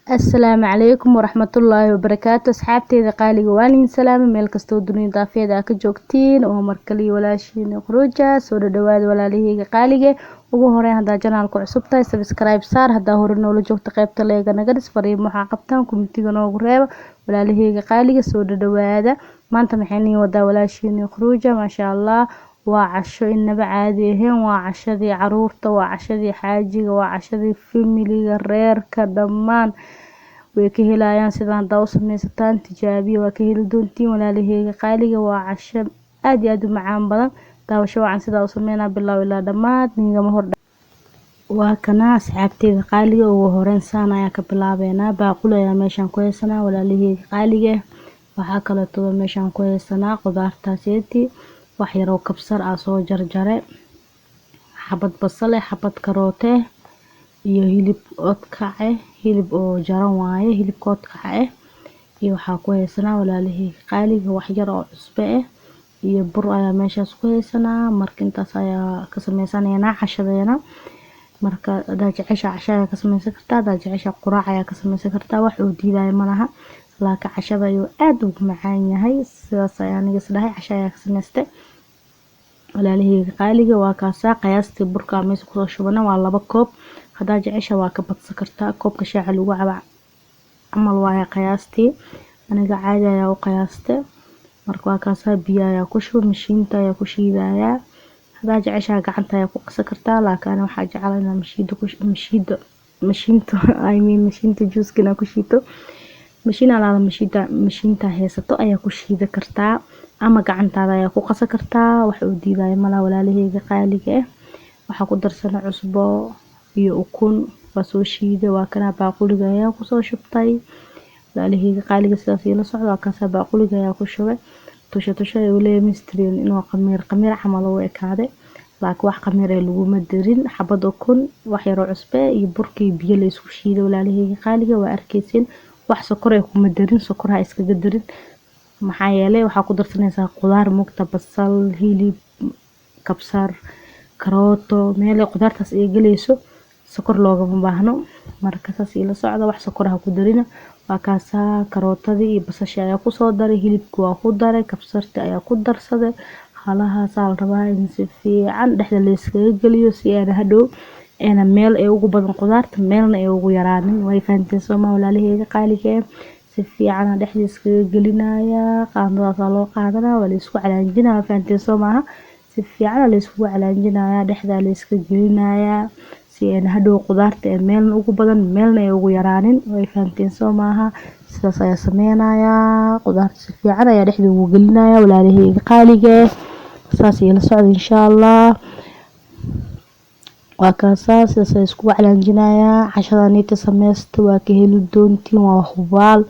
Asalaamu calaykum waraxmatullaahi wabarakaatu. Asxaabteyda qaaliga, waan idin salaamay meel kastoo dunida daafeeda aa ka joogtiin oo mar kaliya walaashiina Quruja. Soo dhadhawaada, walaalaheyga qaaliga. Ugu horeyn, haddaa channelka cusub tahay, subscribe saar. Haddaa hore noola joogta, qaybta like-ga naga dhis. Fariimo waxaa qabtaan, commentiga noogu reeba. Walaalaheyga qaaliga, soo dhadhawaada. Maanta maxay niin wadaa walaashiina Quruja? Maasha Allah, waa casho inaba caadi ahayn. Waa cashadii caruurta, waa cashadii xaajiga, waa cashadii familiga, reerka dhammaan way ka helayaan. Sidaan haddaa u sameysataan, tijaabiya, waa ka heli doontiin. Walaalaheyga qaaliga, waa casho aad iyo aad u macaan badan. Daawasho wacan. Sidaa u sameynaa bilow ilaa dhammaad nigama hor. Waa kana, asxaabteyda qaaliga. Ugu horeyn saan ayaa ka bilaabeynaa. Baaquli ayaa meeshaan ku haysanaa, walaalaheyga qaaliga. Waxaa kaleeto meeshaan ku haysanaa qudaartaaseeti, wax yaroo kabsar ah soo jarjare, xabad basal eh, xabad karoote iyo hilib oodkac eh, hilib oo jaran waaye, hilibka oodkaca eh. Iyo waxaa ku haysanaa, walaalaheyga qaaliga, wax yar oo cusbo eh iyo bur ayaa meeshaas ku haysanaa. Marka intaas ayaa ka sameysanaynaa cashadeena. Marka hadaa jecesha, casho ayaa ka sameysan kartaa. Hadaa jecesha, quraac ayaa ka sameysan kartaa. Wax uu diidayo malaha, laakiin cashada ayuu aad ugu macaan yahay. Sidaas ayaa aniga is dhahay, casho ayaa ka sameystay. Walaalaheyga qaaliga, waa kaasaa. Qiyaastii burka meesha kusoo shubana waa 2 koob. Hadaa jecesha, waa ka badsan kartaa. Koobka shaaha lagu cabo camal waaye qiyaastii. Aniga caadi ayaa u qiyaaste. Marka waa kaasaa. Biyo ayaa ku shubay, mashiinta ayaa ku shiidayaa. Hadaa jeceshaha, gacanta ayaa ku qasan kartaa, laakiin ani waxaa jeclahay inaan mashiinta ku mashiinta mashiinta, I mean, mashiinta juuska inaan ku shiito. Mashiin alaala mashiinta mashiinta haysato ayaa ku shiidi kartaa ama gacantaada ayaa ku qasan kartaa. Wax uu diidayo malaha, walaalaheyga qaaliga ah. Waxaa ku darsana cusbo iyo ukun. Waa soo shiiday, waa kana, baaquliga ayaa kusoo shubtay. Walaalaheyga qaaliga, sidaas ila socda. Waa kaasaa, baaquliga ayaa ku shubay. Tusha tusha ayuu leeyahay mystery inuu qamiir qamiir camal u ekaaday, laakiin wax qamiir ee laguma darin. Xabad ukun, wax yaroo cusbe iyo burkii, biyo la isku shiiday. Walaalaheyga qaaliga, waa arkeysin, wax sokor ee kuma darin. Sokor ha iskaga darin, maxaa yeelay waxaa ku darsanaysaa qudaar mugta, basal, hilib, kabsar, karooto. Meel qudaartaas ay gelayso sokor loogama baahno. Marka saas ila socda, wax sokor ha ku darina. Waa kaasaa, karootadii iyo basashii ayaa kusoo daray, hilibki waa ku daray, kabsartii ayaa ku darsaday. Halahaasaa la rabaa in si fiican dhexda la iskaga geliyo, si aana hadhow eena meel ay ugu badan qudaarta, meelna ay ugu yaraanin. Way fahanteen sooma, walaalaheyga qaaliga eh? Si fiican dhexda iskaga gelinayaa. Qaandadaasaa loo qaadanaa, waa la isku calaanjinaya. Waa fahanteen soo maaha? Si fiican la iskugu calaanjinayaa, dhexda la iska gelinayaa, si ayna hadhow qudaarta ee meelna ugu badan, meelna ay ugu yaraanin. Way fahanteen soo maaha? Sidaas ayaa sameynayaa. Qudaarta si fiican ayaa dhexda ugu gelinaya. Walaalaheyga qaaliga eh, saas ila socda, insha Allah. Waa kaasaa, sidaas ayaa iskugu calaanjinayaa. Cashada niita sameysta, waa ka heli doontiin, waa hubaal.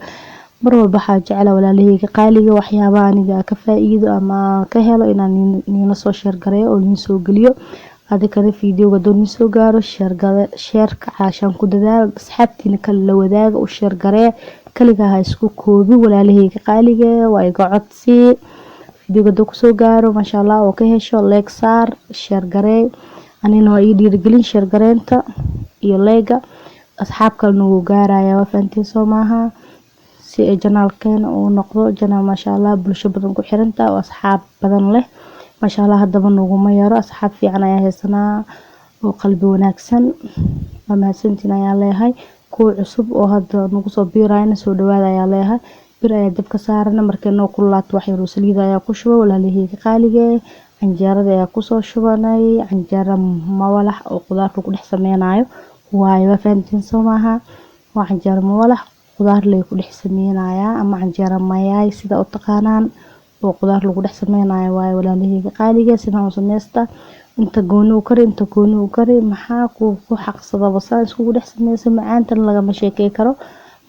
Mar walba waxaa jeclaa, walaalaheyga qaaliga, waxyaabaha aniga ka faa'iido ama ka helo inaan niila soo share gareeyo oo niin soo geliyo. Adikana videoga hadduu niin soo gaaro, shareka caashaan ku dadaal, asxaabtiina kale la wadaaga, u share garee. Kaligaa ha isku koobin. Walaalaheyga qaaliga, waa iga codsi. Videoga hadduu kusoo gaaro, maasha Allah, oo ka hesho, like saar, share garee. Anina waa ii dhiirigelin share gareynta iyo like-ga. Asxaab kalena wuu gaaraya. Waa fahanteen soo maaha? Si ay channelkeena uu noqdo channel, maasha Allah, bulsho badan ku xirantahay oo asxaab badan leh. Maasha Allah, haddaba naguma yaro, asxaab fiican ayaa haysanaa oo qalbi wanaagsan. Waa mahadsantiin ayaa leeyahay. Kuwa cusub oo hadda nagu soo biirayana, soo dhawaada ayaa leeyahay. Bir ayaa dabka saarana. Markay noo kululaato, wax yaroo saliid ayaa ku shuba. Walaalaheyga qaalige, canjeerada ayaa kusoo shubanay. Canjeero mawalax oo qudaar lagu dhex sameynayo waaye. Waa fahantiin soo maaha? Waa canjeero mawalax, qudaar lay ku dhex sameynayaa, ama canjeero mayaay sida u taqaanaan, oo qudaar lagu dhex sameynayo waaye. Walaalaheyga qaaliga, sidaan u sameysta. Inta gooni u kari, inta gooni u kari, maxaa ku xaqsadaba? Saan iskugu dhex sameysa, macaantan lagama sheekey karo.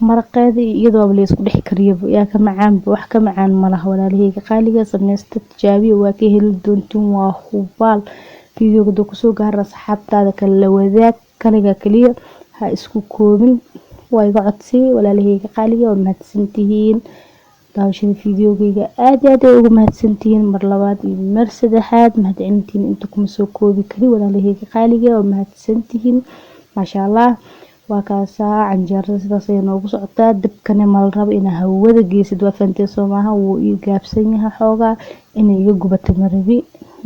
Maraqeeda iyo iyadoo la isku dhex kariyaba yaa ka macaanba, wax ka macaan malaha. Walaalaheyga qaaliga, sameysta, tijaabiya, waa ka heli doontiin, waa hubaal. Videoga hadduu kusoo gaaro, asxaabtaada kale la wadaag. Kaliga kaliya ha isku koobin, waa iga codsi. Walaalaheyga qaaliga, waa mahadsantihiin daawashada videogeyga. Aad iyo aad ay ugu mahadsantihiin. Mar labaad iyo mar saddexaad, mahadcelintiin inta kuma soo koobi kari. Walaalaheyga qaaliga, waa mahadsantihiin, maasha Allah. Waa kaasaa canjeerada sidaas ayay noogu socotaa. Dabkana ma la rabo inaa hawada geysid, waa fahanteen soo maaha? Wuu ii gaabsan yahay xoogaa, inay iga gubato ma rabi.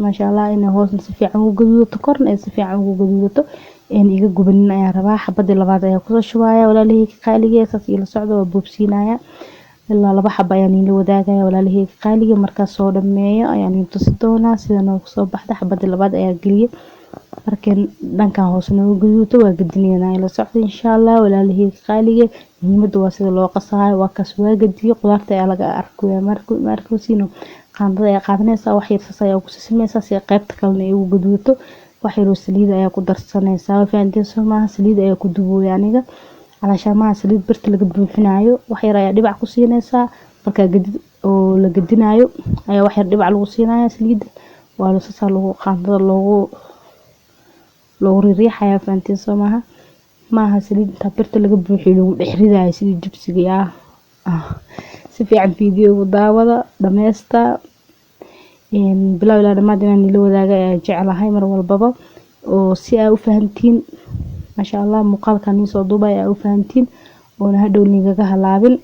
Maasha Allah, inay hoosna si fiican ugu gaduudato, korna ay si fiican ugu gaduudato, een iga gubanin ayaan rabaa. Xabadii labaad ayaa kusoo shubaya, walaalaheyga qaaliga, saas ila socda. Waa boobsiinaya, ilaa 2 xabo ayaan ila wadaagaya, walaalaheyga qaaliga. Markaas soo dhameeyo ayaan idin tusi doonaa sida noogu soo baxda. Xabadii labaad ayaa geliyay. Markii dhankan hoose noogu gaduuto, waa gadinaynaa. Ila socda insha Allah, walaalaheyga qaaliga. Muhiimadda waa sida loo qasaayo. Waa kaas, waa gadiyay. Qudaarta ayaa laga arkaya markusiino. Qaandada ayaa qaadanaysaa, wax yar saas ayaa ku sisimeysaa si qaybta kalena ay ugu gaduudato. Wax yar oo saliid ayaa ku darsanaysaa, waa fahanteen soo maaha? Saliid ayaa ku dubooya aniga, calaashaan maaha saliid birta laga buuxinayo. Wax yar ayaa dhibac ku siinaysaa markaa gadid oo la gadinayo ayaa wax yar dhibac lagu siinaya saliidda. Waa saasaa lagu qaandada loogu riixaya, fahanteen soo maaha? Maaha saliid inta birta laga buuxiyo lagu dhex ridayo sidii jibsiga. Ah, si fiican fiidiyowga daawada dhameysta, bilow ilaa dhammaad inaan ila wadaaga ayaa jeclahay mar walbaba, oo si aa u fahantiin. Maasha Allah, muuqaalkan niin soo duubay aa u fahantiin oona hadhow nigaga halaabin,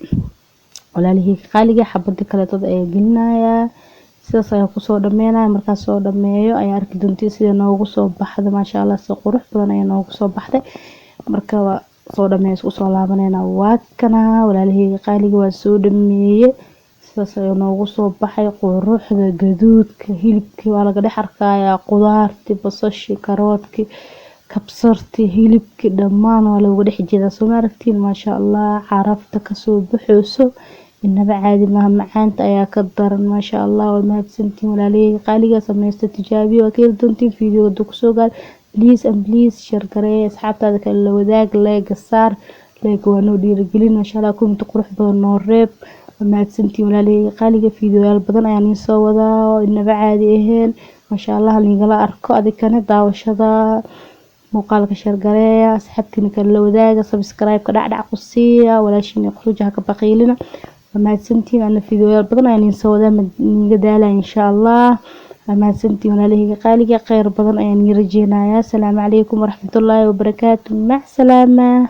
walaalaheyga qaaliga. Xabadii kaleetood ayaa gelinayaa, sidaas ayaa kusoo dhameynaya. Markaas soo dhameeyo ayaa arki doontiin sida noogu soo baxda. Maasha Allah, si qurux badan ayaa noogu soo baxday. Marka waa soo dhameeyo, isku soo laabanayna. Waa kana, walaalaheyga qaaliga, waa soo dhameeyey. Sidaas ayaa noogu soo baxay. Quruxda gaduudka hilibkii waa laga dhex arkayaa, qudaartii, basashii, karoodkii, kabsartii, hilibkii, dhammaan waa looga dhex jeedaa, soo ma aragtiin? Maasha Allah, carafta kasoo baxayso inaba caadi maaha, macaanta ayaa ka daran. Maasha Allah, waa mahadsantiin, walaalaheyga qaaliga. Sameysta, tijaabiyo, waa ka heli doontiin. Video haduu kusoo gaar, please and please share gareey, asxaabtaada kale la wadaag, like saar. Like waa noo dhiirigelin. Maasha Allah, comment qurux badan noo reeb. Waa mahadsantiin, walaalaheyga qaaliga. Fiidiyoyaal badan ayaan idiin soo wadaa oo inaba caadi ahayn. Maasha Allah, nigala arko adikana daawashada muuqaalka. Share gareeya, asxaabtiina kale la wadaaga, subscribe-ka dhacdhac ku siiya, walaashiina Quruja ha ka baqiilina. Waa mahadsantiin. Ana fiidiyoyaal badan ayaan idiin soo wadaa, niga daalaya insha Allah. Waa mahadsantiin, walaalaheyga qaaliga. Kheyr badan ayaan idiin rajeynayaa. Asalaamu calaykum waraxmatullaahi wabarakaatu. Mac salaama.